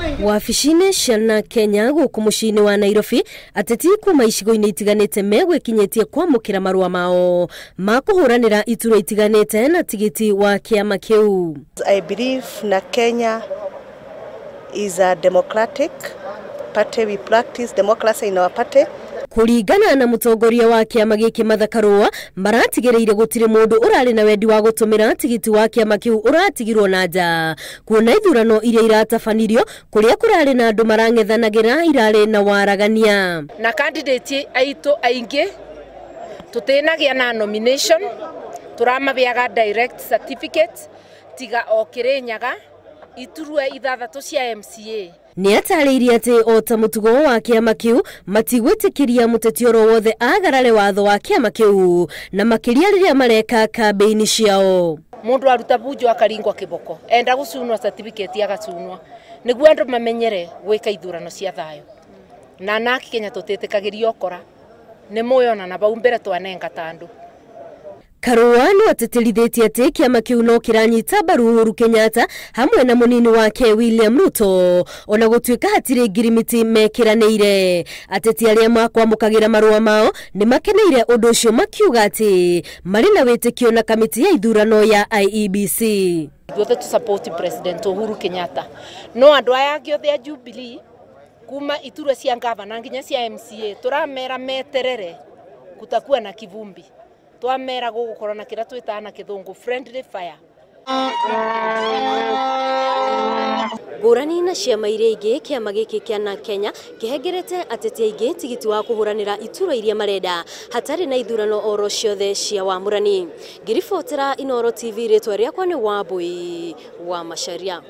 Wabici-inĩ cia na Kenya gũkũ mũciĩ-inĩ wa Nairobi, ateti kuma icigo-inĩ itiganĩte megwĩkinyĩtie kwamũkĩra marũa mao ma kũhũranĩra iturwa itiganĩte na tigiti wa kĩama kĩu. I believe na Kenya is a democratic party. We practice democracy in our party. Kũringana na mũtongoria wa kĩama gĩkĩ Martha Karua, maratigĩrĩire gũtirĩ mũndũ ũrarĩ na wendi wa gũtũmĩra tigiti wa kĩama kĩu ũratigirwo na nja, kuona ithurano iria iratabanirio kũrĩa kũrarĩ na andũ marang'ethanagĩra irarĩ na waragania. Na candidate aitũ aingĩ tũtinagia na nomination, tũramabeaga direct certificate tiga o Kirinyaga iturwa ithathatũ cia MCA. Nĩ atarĩirie atĩ o ta mũtugo wa kĩama kĩu matigwĩtĩkĩria mũteti oro wothe agarare watho wa kĩama kĩu, na makĩria rĩrĩa mareka kambĩini ciao. Mũndũ aruta bunjo akaringwo kĩboko, enda gũcunwa certificate agacunwa, nĩguo andũ mamenyere gwĩka ithurano cia thayũ. Na naki Kenya tũtĩtĩkagĩria ũkora nĩ mũyona na bau mbere twanenga ta andũ. Karua nĩ atĩtĩrithĩtie atĩ kĩama kĩu no kĩranyita mbaru Uhuru Kenyatta hamwe na mũnini wake William Ruto, ona gũtuĩka hatirĩ ngirimiti mekĩranĩire. Ateti arĩa makwamũkagĩra marũa mao nĩ makeneire ũndũ ũcio, makiuga atĩ marĩ na wĩtĩkio na kamĩtĩ ya ithurano ya IEBC. Ithuothe tũ support President Uhuru Kenyatta, no andũ aya angĩ othe a Jubilee kuma iturwa cia ngavana nginya cia MCA tũramera meterere kutakuwa na kivumbi. Twamera gũgũkorwo na kĩrĩa twĩtaga na kĩthũngũ friendly fire. Ngũrani na ciama iria ingĩ, kĩama gĩkĩ kĩa na Kenya kĩhengerete ateti aingĩ tigiti wa kũhũranĩra iturwa iria marenda hatarĩ na ithurano oro ciothe cia wamũrani. Ngĩribotera Inooro TV, rĩtwa rĩakwa nĩ Wambui wa Macharia.